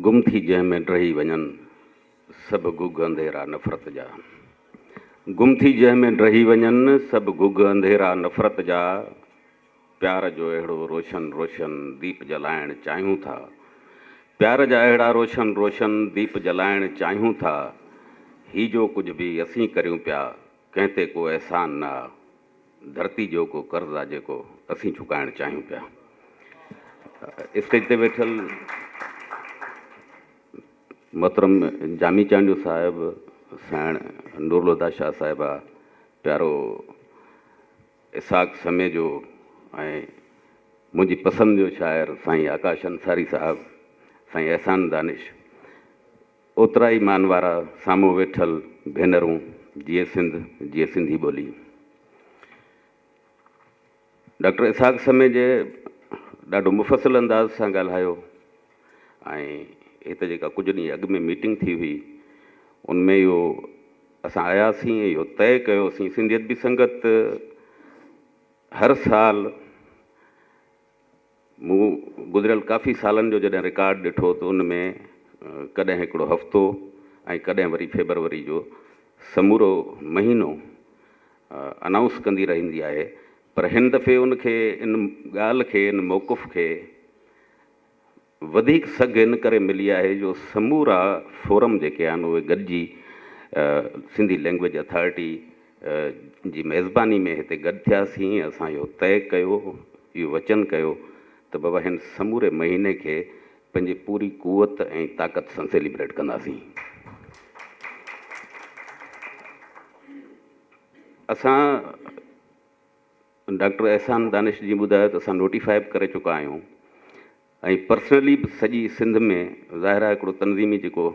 گم ٿي جنهن ۾ ڊهي وڃن، سڀ گهگهه انڌيرا نفرت جا. گم ٿي جنهن ۾ ڊهي وڃن، سڀ گهگهه انڌيرا نفرت جا. پيار جو اهڙو روشن روشن ديپ جلائڻ چاهيون ٿا. پيار جا اهڙا روشن روشن ديپ جلائڻ چاهيون ٿا. هي جو ڪجهه به اسين ڪريون پيا، ڪنهن تي ڪو احسان نه آ. ڌرتي جو ڪو قرض آ جيڪو اسين چڪائڻ چاهيون پيا. اسٽيج تي ويٺل محترم جامي چانڊيو صاحب، سائڻ نورالهديٰ شاهه صاحبه، پيارو اسحاق سميجو ۽ منهنجي پسند جو شاعر سائين آڪاش انصاري صاحب، سائين احسان دانش، اوترا ئي مان وارا سامهون ويٺل ڀينرون، جيئي سنڌ، جيئي سنڌي ٻولي. ڊاڪٽر اسحاق سميجي ڏاڍو مفصل انداز سان ڳالهايو ۽ هت جيڪا ڪجهه ڏينهن اڳ ۾ ميٽنگ ٿي هئي ان ۾ اهو اسان آياسين ۽ اهو طئي ڪيوسين سنڌي ادبي سنگت هر سال مون گذريل ڪافي سالن جو جڏهن رڪارڊ ڏٺو ته ان ۾ ڪڏهن هڪڙو هفتو ۽ ڪڏهن وري فيبروري جو سمورو مهينو انائونس ڪندي رهندي آهي پر هن دفعي ان کي ان ڳالهه کي ان موقف کي وڌيڪ سگهه ان ڪري ملي آهي جو سمورا فورم جيڪي آهن اهي گڏجي سنڌي لينگويج اٿارٽي جي ميزباني ۾ هتي گڏ ٿياسين اسان اهو طئي ڪيو اهو وچن ڪيو ته بابا هن سموري مهيني کي پنهنجي پوري قوت ۽ طاقت سان سيليبريٽ ڪنداسين. اسان ڊاڪٽر احسان دانش جي ٻڌايو ته اسان نوٽيفائي به ڪري چڪا آهيون ۽ پرسنلي به سڄي سنڌ ۾ ظاهر آهي هڪڙو تنظيمي جيڪو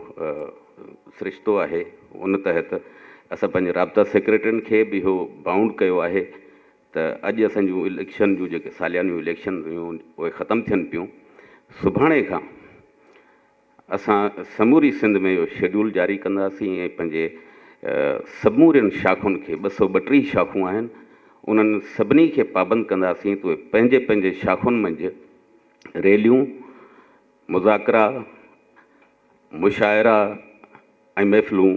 سرشتو آهي ان تحت اسان پنهنجي رابطا سيڪريٽرين کي به اهو بائونڊ ڪيو آهي ته اڄ اسان جون اليڪشن جون جيڪي ساليانيون اليڪشن هيون اهي ختم ٿين پيون سڀاڻي کان اسان سموري سنڌ ۾ اهو شيڊيول جاري ڪنداسين ۽ پنهنجي سمورين شاخن کي 232 شاخون آهن انهن سڀني کي پابند ڪنداسين ته اهي پنهنجي پنهنجي شاخن منجهه ريليون، مذاڪرا، مشاعرا ۽ محفلون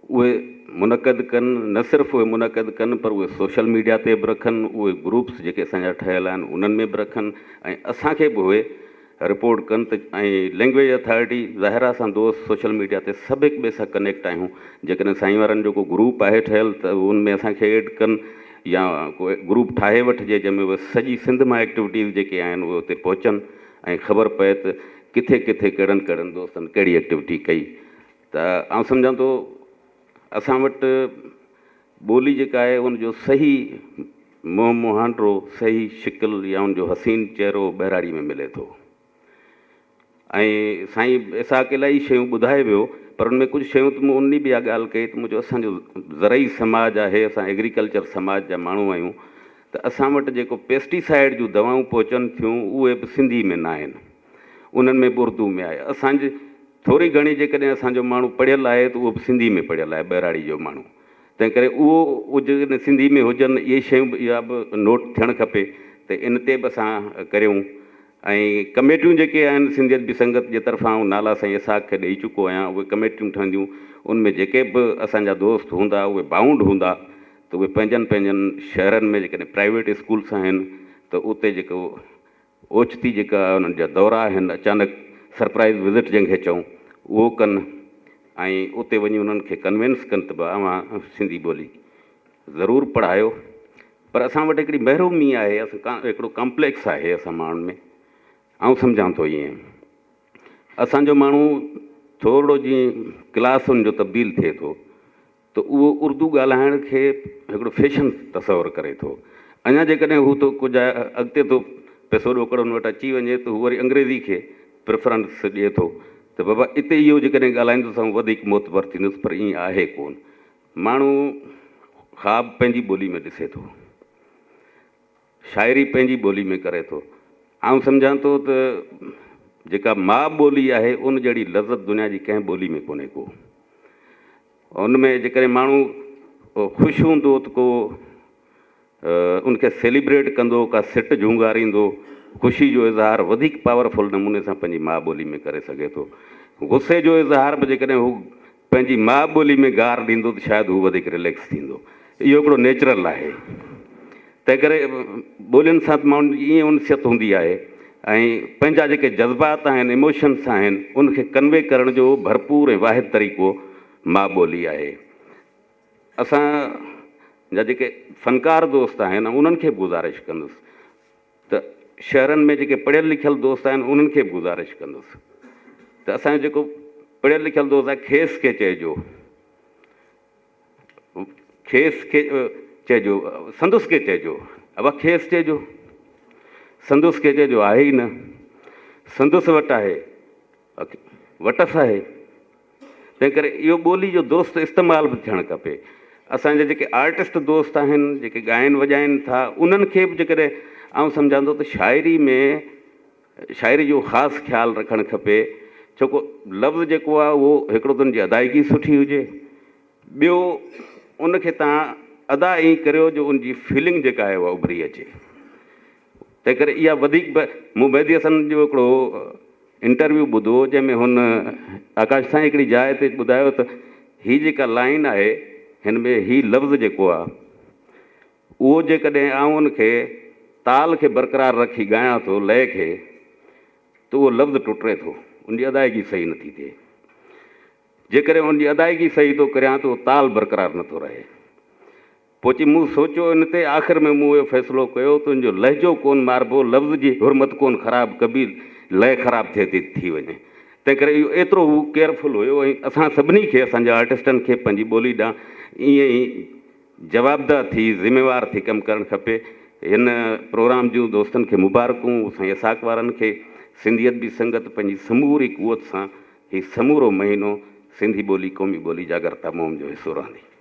اهي منعقد ڪن، نه صرف اهي منعقد ڪن پر اهي سوشل ميڊيا تي به رکن، اهي گروپس جيڪي اسان جا ٺهيل آهن انهن ۾ به رکن ۽ اسان کي به اهي رپورٽ ڪن ته ۽ لينگويج اٿارٽي ظاهر آهي اسان دوست سوشل ميڊيا تي سڀ هڪ ٻئي سان ڪنيڪٽ آهيون جيڪڏهن سائين وارن جو ڪو گروپ آهي ٺهيل ته ان ۾ اسان کي ايڊ ڪن يا ڪو گروپ ٺاهي وٺجي جنهن ۾ اهي سڄي سنڌ مان ايڪٽيوٽيز جيڪي آهن اهي اتي پهچن ۽ خبر پئي ته ڪٿي ڪٿي ڪهڙن ڪهڙن دوستن ڪهڙي ايڪٽيوٽي ڪئي ته آئون سمجهان ٿو اسان وٽ ٻولي جيڪا آهي ان جو صحيح منهن مهانڊو، صحيح شڪل يا ان جو حسين چهرو ٻهراڙي ۾ ملي ٿو ۽ سائين اسحاق الاهي شيون ٻڌائي ويو پر ان ۾ ڪجهه شيون ته مون ان ڏينهن به اها ڳالهه ڪئي ته مون چيو اسان جو زرعي سماج آهي اسان ايگريڪلچر سماج جا ماڻهو آهيون ته اسان وٽ جيڪو پيسٽيسائيڊ جون دوائون پهچن ٿيون اهي به سنڌي ۾ ناهن انهن ۾ به اردو ۾ آهي اسان جي ٿوري گهڻي جيڪڏهن اسان جو ماڻهو پڙهيل آهي ته اهو به سنڌي ۾ پڙهيل آهي ٻهراڙي جو ماڻهو تنهن ڪري اهو جيڪڏهن سنڌي ۾ هجن اهي شيون به اها به نوٽ ٿيڻ کپي ته ان تي به اسان ڪريون ۽ ڪميٽيون جيڪي آهن سنڌي ادبي سنگت جي طرفان آئون نالا سائين اسحاق کي ڏئي چڪو آهيان اهي ڪميٽيون ٺهنديون ان ۾ جيڪي به اسان جا دوست هوندا اهي بائونڊ هوندا ته اهي پنهنجن پنهنجن شهرن ۾ جيڪڏهن پرائيويٽ اسڪولس آهن ته اتي جيڪو اوچتي جيڪا انهن جا دورا آهن اچانڪ سرپرائز وزٽ جنهن کي چئون اهو ڪن ۽ اتي وڃي انهن کي ڪنوينس ڪن ته اوهان سنڌي ٻولي ضرور پڙهايو پر اسان وٽ هڪڙي محرومي آهي اسان هڪڙو ڪامپليڪس آهي اسان ماڻهن ۾ آئون سمجهان ٿو ائين اسان جو ماڻهو ٿورڙو جيئن ڪلاس ان جو تبديل ٿئي ٿو ته اهو اردو ڳالهائڻ کي هڪڙو فيشن تصور ڪري ٿو. اڃا جيڪڏهن هو ٿو ڪجهه اڳتي ٿو پئسو ڏوڪڙ ان وٽ اچي وڃي ته هو وري انگريزي کي پريفرنس ڏئي ٿو ته بابا اتي اهو جيڪڏهن ڳالهائيندس آئون وڌيڪ معتبر ٿيندس پر ائين آهي ڪونه. ماڻهو خواب پنهنجي ٻولي ۾ ڏسي ٿو. شاعري پنهنجي ٻولي ۾ ڪري ٿو. آئون سمجهان ٿو ته جيڪا ماء ٻولي آهي ان جهڙي لذت دنيا جي ڪنهن ٻولي ۾ ڪونهي ڪو. ان ۾ جيڪڏهن ماڻهو خوش هوندو ته ڪو ان کي سيليبريٽ ڪندو، ڪا سٽ جهونگاريندو خوشي جو اظهار وڌيڪ پاورفل نموني سان پنهنجي ماء ٻولي ۾ ڪري سگهي ٿو. غصي جو اظهار به جيڪڏهن هو پنهنجي ماء ٻولي ۾ گار ڏيندو ته شايد هو وڌيڪ رليڪس ٿيندو. اهو هڪڙو نيچرل آهي. تنهنڪري ٻولين سان ته ماڻهن جي ائين انسيت هوندي آهي ۽ پنهنجا جيڪي جذبات آهن، Emotions آهن، ان کي ڪنوي ڪرڻ جو ڀرپور ۽ واحد طريقو ماء ٻولي آهي. اسان جا جيڪي فنڪار دوست آهن انهن کي به گذارش ڪندس ته شهرن ۾ جيڪي پڙهيل لکيل دوست آهن انهن کي به گذارش ڪندس ته اسان جو جيڪو پڙهيل لکيل دوست آهي کيس کي چئجو کيس کي چئجو سندس کي چئجو ابا کيس چئجو سندس کي چئجو آهي ئي نه سندس وٽ آهي وٽس آهي تنهن ڪري اهو ٻولي جو درست استعمال به ٿيڻ کپي. اسان جا جيڪي آرٽسٽ دوست آهن، جيڪي ڳائين وڄائين ٿا، انهن کي به جيڪڏهن آئون سمجهان ٿو ته شاعري ۾ شاعري جو خاص خيال رکڻ کپي، ڇو ڪو لفظ جيڪو آهي اهو هڪڙو ته ان جي ادائگي سٺي هجي، ٻيو ان کي توهان ادا ائين ڪريو جو ان جي فيلنگ جيڪا آهي اها اڀري اچي. تنهن ڪري اها وڌيڪ به مون مهدي حسن جو هڪڙو انٽرويو ٻڌو جنهن ۾ هن آڪاش سائين هڪڙي جاء تي ٻڌايو ته هي جيڪا لائين آهي هن ۾ هي لفظ جيڪو آهي اهو جيڪڏهن آئون ان کي تال کي برقرار رکي ڳايان ٿو لئي کي ته اهو لفظ ٽٽي ٿو ان جي ادائگي صحيح نٿي ٿئي جيڪڏهن ان جي ادائگي صحيح ٿو ڪريان ته اهو تال برقرار نٿو رهي. پوء چي مون سوچيو ان تي، آخر ۾ مون اهو فيصلو ڪيو ته ان جو لهجو ڪونه ماربو، لفظ جي حرمت ڪونه خراب ڪبي، لئه خراب ٿئي ٿي ٿي وڃي. تنهنڪري اهو ايترو هو ڪيئرفل هيو ۽ اسان سڀني کي، اسان جي آرٽسٽن کي پنهنجي ٻولي ڏانهن ائين ئي جوابده ٿي، ذميوار ٿي ڪم ڪرڻ کپي. هن پروگرام جون دوستن کي مبارڪون، سائين اسحاق وارن کي، سنڌي ادبي سنگت پنهنجي سموري قوت سان هي سمورو مهينو سنڌي ٻولي قومي ٻولي جاڳرتا مهم جو حصو رهندي.